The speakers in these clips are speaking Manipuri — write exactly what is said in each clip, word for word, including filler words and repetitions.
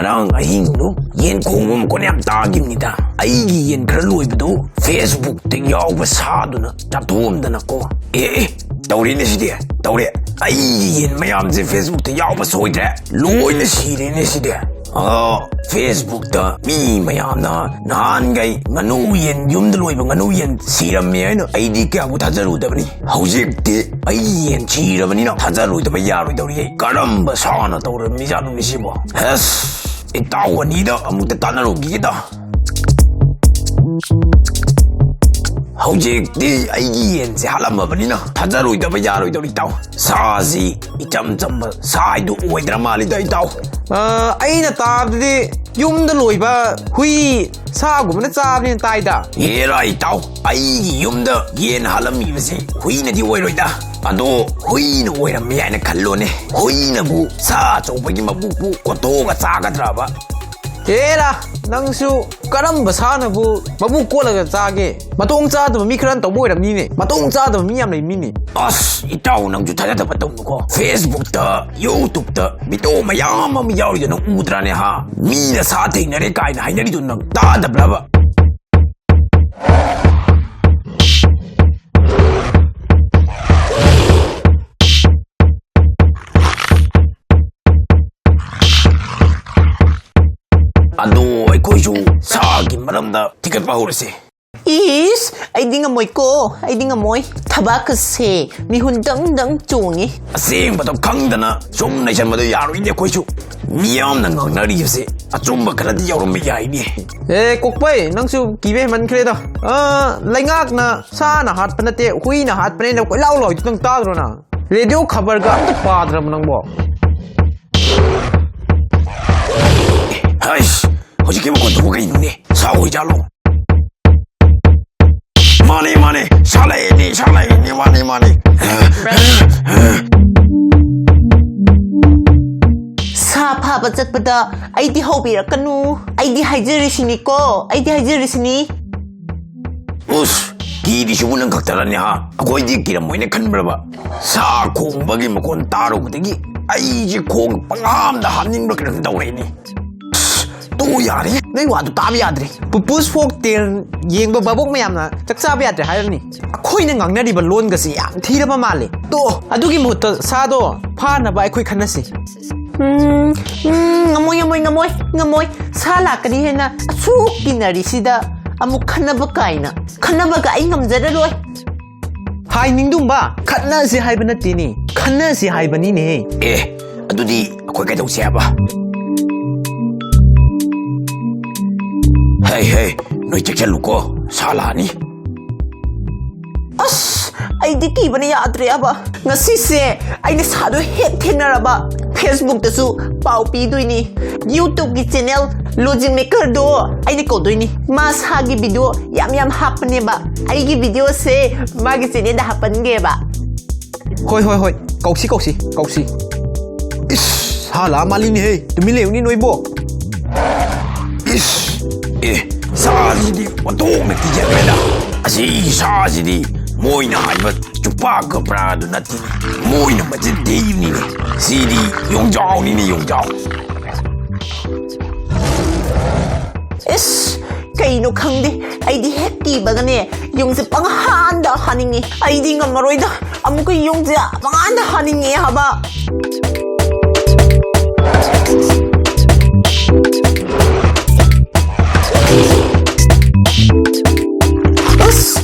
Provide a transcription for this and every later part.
ꯉꯔꯥꯡ ꯑꯍꯤꯡꯗꯨ ꯌꯦꯟ ꯈꯣꯡꯕ ꯃꯈꯣꯟ ꯌꯥꯝ ꯇꯥꯈꯤꯕꯅꯤꯗ꯫ ꯑꯩꯒꯤ ꯌꯦꯟ ꯈꯔ ꯂꯣꯏꯕꯗꯨ Facebookꯇ ꯌꯥꯎꯕ ꯁꯥꯗꯨꯅ ꯆꯥꯊꯣꯛꯑꯝꯗꯅꯀꯣ꯫ ꯑꯦ, ꯑꯦ, ꯇꯧꯔꯦꯅꯦ ꯁꯤꯗꯤ, ꯇꯧꯔꯦ꯫ ꯑꯩꯒꯤ ꯌꯦꯟ ꯃꯌꯥꯝꯁꯦ Facebookꯇ ꯌꯥꯎꯕ ꯁꯣꯏꯗ꯭ꯔꯦ, ꯂꯣꯏꯅ ꯁꯤꯔꯦꯅꯦ ꯁꯤꯗꯤ꯫ ꯑ, Facebookꯇ ꯃꯤ ꯃꯌꯥꯝꯅ ꯅꯍꯥꯟꯈꯩ ꯉꯥꯅꯨ ꯌꯦꯟ ꯌꯨꯝꯗ ꯂꯣꯏꯕ ꯉꯥꯅꯨ ꯌꯦꯟ ꯁꯤꯔꯝꯃꯦ ꯍꯥꯏꯅ ꯑꯩꯗꯤ ꯀꯌꯥꯕꯨ ꯊꯥꯖꯔꯨꯗꯕꯅꯤ꯫ ꯍꯧꯖꯤꯛꯇꯤ ꯑꯩ ꯌꯦꯟ ꯁꯤꯔꯕꯅꯤꯅ ꯊꯥꯖꯔꯣꯏꯗꯕ ꯌꯥꯔꯣꯏꯗꯧꯔꯤ꯫ ꯀꯔꯝꯕ ꯁꯥꯅ ꯇꯧꯔꯝꯃꯤꯖꯥꯠꯅꯣꯅꯦ ꯁꯤꯕꯣ? ꯑꯁ, ꯏꯇꯥꯎ ꯑꯅꯤꯗ ꯑꯃꯨꯛꯇ ꯇꯥꯟꯅꯔꯨꯈꯤꯒꯦꯗ꯫ ꯍꯧꯖꯤꯛꯇꯤ ꯑꯩꯒꯤ ꯌꯦꯟꯁꯦ ꯍꯥꯠꯂꯝꯃꯕꯅꯤꯅ ꯊꯥꯖꯔꯣꯏꯗꯕ ꯌꯥꯔꯣꯏꯗꯧꯔꯤ ꯏꯇꯥꯎ꯫ ꯁꯥꯁꯤ ꯏꯆꯝ ꯆꯝꯕ ꯁꯥꯏꯗꯨ ꯑꯣꯏꯗ꯭ꯔ ꯃꯥꯜꯂꯤꯗ ꯏꯇꯥꯎ꯫ ꯑ, ꯑꯩꯅ ꯇꯥꯕꯗꯗꯤ ꯌꯨꯝꯗ ꯂꯣꯏꯕ ꯍꯨꯏ ꯁꯥꯒꯨꯝꯕꯅ ꯆꯥꯕꯅꯤꯅ ꯇꯥꯏꯗ꯫ ꯍꯦꯔꯥ ꯏꯇꯥꯎ, ꯑꯩꯒꯤ ꯌꯨꯝꯗ ꯌꯦꯟ ꯍꯥꯠꯂꯝꯃꯤꯕꯁꯤ ꯍꯨꯏꯅꯗꯤ ꯑꯣꯏꯔꯣꯏꯗ꯫ ꯑꯗꯣ ꯍꯨꯏꯅ ꯑꯣꯏꯔꯝꯃꯤ ꯍꯥꯏꯅ ꯈꯜꯂꯣꯅꯦ꯫ ꯍꯨꯏꯅꯕꯨ ꯁꯥ ꯑꯆꯧꯕꯒꯤ ꯃꯕꯨꯛꯄꯨ ꯀꯣꯠꯊꯣꯛꯑꯒ ꯆꯥꯒꯗ꯭ꯔꯕ? ꯍꯦꯔꯥ, ꯅꯪꯁꯨ ꯀꯔꯝꯕ ꯁꯥꯅꯕꯨ ꯃꯕꯨꯛ ꯀꯣꯠꯂꯒ ꯆꯥꯒꯦ? ꯃꯇꯣꯡ ꯆꯥꯗꯕ ꯃꯤ ꯈꯔꯅ ꯇꯧꯕ ꯑꯣꯏꯔꯝꯅꯤꯅꯦ꯫ ꯃꯇꯣꯡ ꯆꯥꯗꯕ ꯃꯤ ꯌꯥꯝ ꯂꯩ ꯃꯤꯅꯦ꯫ ꯑꯁ, ꯏꯇꯥꯎ, ꯅꯪꯁꯨ ꯊꯥꯖꯗꯕ ꯇꯧꯅꯨꯀꯣ꯫ Facebookꯇ, YouTubeꯇ video ꯃꯌꯥꯝ ꯑꯃ ꯌꯥꯎꯔꯤꯗꯣ ꯅꯪ ꯎꯗ꯭ꯔꯥꯅꯦ, ꯍꯥ? ꯃꯤꯅ ꯁꯥ ꯊꯦꯡꯅꯔꯦ ꯀꯥꯏꯅ ꯍꯥꯏꯅꯔꯤꯗꯣ ꯅꯪ ꯇꯥꯗꯕ꯭ꯔꯕ? ꯑꯗꯣ ꯑꯩꯈꯣꯏꯁꯨ ꯁꯥꯒꯤ ꯃꯔꯝꯗ ꯊꯤꯒꯠꯄ ꯍꯧꯔꯁꯦ꯫ ꯏꯁ, ꯑꯩꯗꯤ ꯉꯝꯃꯣꯏꯀꯣ, ꯑꯩꯗꯤ ꯉꯝꯃꯣꯏ꯫ ꯊꯕꯥꯛꯀꯁꯦ ꯃꯤꯍꯨꯟ ꯗꯪ ꯗꯪ ꯆꯣꯡꯉꯤ꯫ ꯑꯁꯦꯡꯕꯗꯣ ꯈꯪꯗꯅ ꯁꯨꯝ ꯂꯩꯁꯟꯕꯗꯣ ꯌꯥꯔꯣꯏꯅꯦ ꯑꯩꯈꯣꯏꯁꯨ꯫ ꯃꯤꯌꯥꯝꯅ ꯉꯥꯡꯅꯔꯤꯕꯁꯦ ꯑꯆꯨꯝꯕ ꯈꯔꯗꯤ ꯌꯥꯎꯔꯝꯕ ꯌꯥꯏꯅꯦ꯫ ꯑꯦ, ꯀꯣꯛꯄꯩ, ꯅꯪꯁꯨ ꯀꯤꯕ ꯍꯦꯟꯃꯟꯈ꯭ꯔꯦꯗ꯫ ꯑ, ꯂꯩꯉꯥꯛꯅ ꯁꯥꯅ ꯍꯥꯠꯄ ꯅꯠꯇꯦ, ꯍꯨꯏꯅ ꯍꯥꯠꯄꯅꯦꯅ ꯀꯣꯏꯂꯥꯎ ꯂꯥꯎꯔꯤꯗꯨ ꯅꯪ ꯇꯥꯗ꯭ꯔꯣ ꯅꯪ? ꯔꯦꯗꯤꯑꯣ ꯈꯕꯔꯒ ꯑꯝꯇ ꯄꯥꯗ꯭ꯔꯕ ꯅꯪꯕꯣ? ꯍꯩꯁ, ꯍꯧꯖꯤꯛꯀꯤ ꯃꯈꯣꯟꯗꯨꯕꯨ ꯀꯩꯅꯣꯅꯦ? ꯁꯥ ꯑꯣꯏꯖꯥꯠꯂꯣ? ꯃꯥꯅꯦ, ꯃꯥꯅꯦ, ꯁꯥ ꯂꯩꯅꯤ, ꯁꯥ ꯂꯩꯅꯤ, ꯃꯥꯅꯦ, ꯃꯥꯅꯦ꯫ ꯁꯥ ꯐꯥꯕ ꯆꯠꯄꯗ ꯑꯩꯗꯤ ꯍꯧꯕꯤꯔꯛꯀꯅꯨ꯫ ꯑꯩꯗꯤ ꯍꯥꯏꯖꯔꯤꯁꯤꯅꯤꯀꯣ, ꯑꯩꯗꯤ ꯍꯥꯏꯖꯔꯤꯁꯤꯅꯤ꯫ ꯎꯁ, ꯀꯤꯔꯤꯁꯤꯕꯨ ꯅꯪ ꯈꯛꯇꯔꯅꯦ, ꯍꯥ? ꯑꯩꯈꯣꯏꯗꯤ ꯀꯤꯔꯝꯃꯣꯏꯅ ꯈꯟꯕ꯭ꯔꯕ? ꯁꯥ ꯈꯣꯡꯕꯒꯤ ꯃꯈꯣꯟ ꯇꯥꯔꯨꯕꯗꯒꯤ ꯑꯩꯁꯦ ꯈꯣꯡ ꯄꯪꯍꯥꯝꯗ ꯍꯥꯝꯅꯤꯡꯕ꯭ꯔꯥ ꯀꯩꯅꯣꯝ ꯇꯧꯔꯛꯏꯅꯦ꯫ ꯇꯣ, ꯌꯥꯔꯦ꯫ ꯅꯣꯏ ꯋꯥꯗꯨ ꯇꯥꯕ ꯌꯥꯗ꯭ꯔꯦ꯫ ꯄꯨꯄꯨꯁ ꯐꯣꯛ ꯇꯦꯜ ꯌꯦꯡꯕ ꯚꯥꯕꯣꯛ ꯃꯌꯥꯝꯅ ꯆꯥꯛ ꯆꯥꯕ ꯌꯥꯗ꯭ꯔꯦ ꯍꯥꯏꯔꯅꯤ꯫ ꯑꯩꯈꯣꯏꯅ ꯉꯥꯡꯅꯔꯤꯕ ꯂꯣꯟꯒꯁꯤ ꯌꯥꯝ ꯊꯤꯔꯕ ꯃꯥꯜꯂꯦ꯫ ꯇꯣ, ꯑꯗꯨꯒꯤ ꯃꯍꯨꯠꯇ ꯁꯥꯗꯣ ꯐꯥꯅꯕ ꯑꯩꯈꯣꯏ ꯈꯟꯅꯁꯤ꯫ ꯎꯝ, ꯎꯝ, ꯉꯝꯃꯣꯏ, ꯉꯝꯃꯣꯏ, ꯉꯝꯃꯣꯏ, ꯉꯝꯃꯣꯏ꯫ ꯁꯥ ꯂꯥꯛꯀꯅꯤ ꯍꯥꯏꯅ ꯑꯁꯨꯛ ꯀꯤꯅꯔꯤꯁꯤꯗ ꯑꯃꯨꯛ ꯈꯟꯅꯕ ꯀꯥꯏꯅ꯫ ꯈꯟꯅꯕꯒ ꯑꯩ ꯉꯝꯖꯔꯔꯣꯏ꯫ ꯍꯥꯏꯅꯤꯡꯗꯨꯝꯕ, ꯈꯠꯅꯁꯤ ꯍꯥꯏꯕ ꯅꯠꯇꯦꯅꯦ, ꯈꯟꯅꯁꯤ ꯍꯥꯏꯕꯅꯤꯅꯦ꯫ ꯑꯦ, ꯑꯗꯨꯗꯤ ꯑꯩꯈꯣꯏ ꯀꯩꯗꯧꯁꯦ ꯍꯥꯏꯕ? ꯍꯦ, ꯍꯦ, ꯅꯣꯏ ꯆꯦꯛꯁꯤꯜꯂꯨꯀꯣ, ꯁꯥ ꯂꯥꯛꯑꯅꯤ꯫ ꯑꯁ, ꯑꯩꯗꯤ ꯀꯤꯕꯅ ꯌꯥꯗ꯭ꯔꯦ ꯍꯥꯏꯕ꯫ ꯉꯁꯤꯁꯦ ꯑꯩꯅ ꯁꯥꯗꯣ ꯍꯦꯛ ꯊꯦꯡꯅꯔꯕ, Facebookꯇꯁꯨ ꯄꯥꯎ ꯄꯤꯗꯣꯏꯅꯤ꯫ YouTubeꯀꯤ channel Logic Makerꯗꯣ ꯑꯩꯅ ꯀꯧꯗꯣꯏꯅꯤ꯫ ꯃꯥ ꯁꯥꯒꯤ video ꯌꯥꯝ ꯌꯥꯝ ꯍꯥꯞꯄꯅꯦꯕ꯫ ꯑꯩꯒꯤ videoꯁꯦ ꯃꯥꯒꯤ channelꯗ ꯍꯥꯞꯄꯟꯒꯦꯕ꯫ ꯍꯣꯏ, ꯍꯣꯏ, ꯍꯣꯏ, ꯀꯧꯁꯤ, ꯀꯧꯁꯤ, ꯀꯧꯁꯤ꯫ ꯏꯁ, ꯁꯥ ꯂꯥꯛꯑ ꯃꯥꯜꯂꯤꯅꯦꯍꯦ, ꯇꯨꯃꯤꯟ ꯂꯩꯌꯨꯅꯦ ꯅꯣꯏꯕꯣ꯫ ꯏꯁ, ꯑꯦ, ꯁꯥꯁꯤꯗꯤ ꯑꯣꯟꯊꯣꯛꯅ ꯀꯤꯖꯈ꯭ꯔꯦꯗ꯫ ꯑꯁꯤ ꯁꯥꯁꯤꯗꯤ ꯃꯣꯏꯅ ꯍꯥꯏꯕ ꯆꯨꯄꯥ ꯀꯕ꯭ꯔꯥꯗꯨ ꯅꯠꯇꯦ, ꯃꯣꯏꯅ ꯃꯆꯤꯟ ꯊꯤꯕꯅꯤꯅꯦ꯫ ꯁꯤꯗꯤ ꯌꯣꯡꯖꯥꯎꯅꯤꯅꯦ, ꯌꯣꯡꯖꯥꯎ꯫ ꯏꯁ, ꯀꯩꯅꯣ ꯈꯪꯗꯦ, ꯑꯩꯗꯤ ꯍꯦꯛ ꯀꯤꯕꯒꯅꯦ ꯌꯨꯝꯁꯦ ꯄꯪꯍꯥꯟꯗ ꯍꯥꯅꯤꯡꯉꯤ꯫ ꯑꯩꯗꯤ ꯉꯝꯃꯔꯣꯏꯗ, ꯑꯃꯨꯛꯀ ꯌꯨꯝꯁꯦ ꯄꯪꯍꯥꯟꯗ ꯍꯥꯅꯤꯡꯉꯦ ꯍꯥꯏꯕ꯫ ꯑꯁ!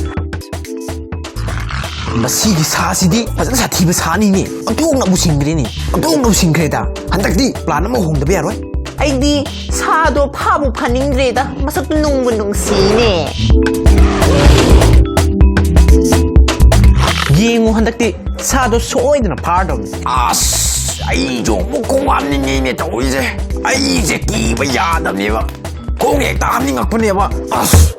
ꯃꯁꯤꯒꯤ ꯁꯥꯁꯤꯗꯤ ꯐꯖꯅ ꯁꯥꯊꯤꯕ ꯁꯥꯅꯤꯅꯦ꯫ ꯑꯣꯟꯊꯣꯛꯅꯕꯨ ꯁꯤꯡꯈ꯭ꯔꯦꯅꯦ꯫ ꯑꯣꯟꯊꯣꯛꯅꯕꯨ ꯁꯤꯡꯈ꯭ꯔꯦꯗ꯫ ꯍꯟꯗꯛꯇꯤ plan ꯑꯃ ꯍꯣꯡꯗꯕ ꯌꯥꯔꯣꯏ꯫ ꯑꯩꯗꯤ ꯁꯥꯗꯣ ꯐꯥꯕꯨ ꯐꯥꯅꯤꯡꯗ꯭ꯔꯦꯗ꯫ ꯃꯁꯛꯇꯨ ꯅꯨꯡꯕꯨ ꯅꯨꯡꯁꯤꯅꯦ꯫ ꯌꯦꯡꯉꯨ, ꯍꯟꯗꯛꯇꯤ ꯁꯥꯗꯣ ꯁꯣꯏꯗꯅ ꯐꯥꯔꯗꯧꯅꯤ꯫ ꯑꯁ, ꯑꯩꯁꯨ ꯑꯃꯨꯛ ꯈꯣꯡ ꯍꯥꯝꯅꯤꯡꯉꯤꯅꯦ ꯇꯧꯔꯤꯁꯦ꯫ ꯑꯩꯁꯦ ꯀꯤꯕ ꯌꯥꯗꯕꯅꯦꯕ꯫ ꯈꯣꯡ ꯍꯦꯛꯇ ꯍꯥꯝꯅꯤꯡꯉꯛꯄꯅꯦꯕ꯫ ꯑꯁ꯫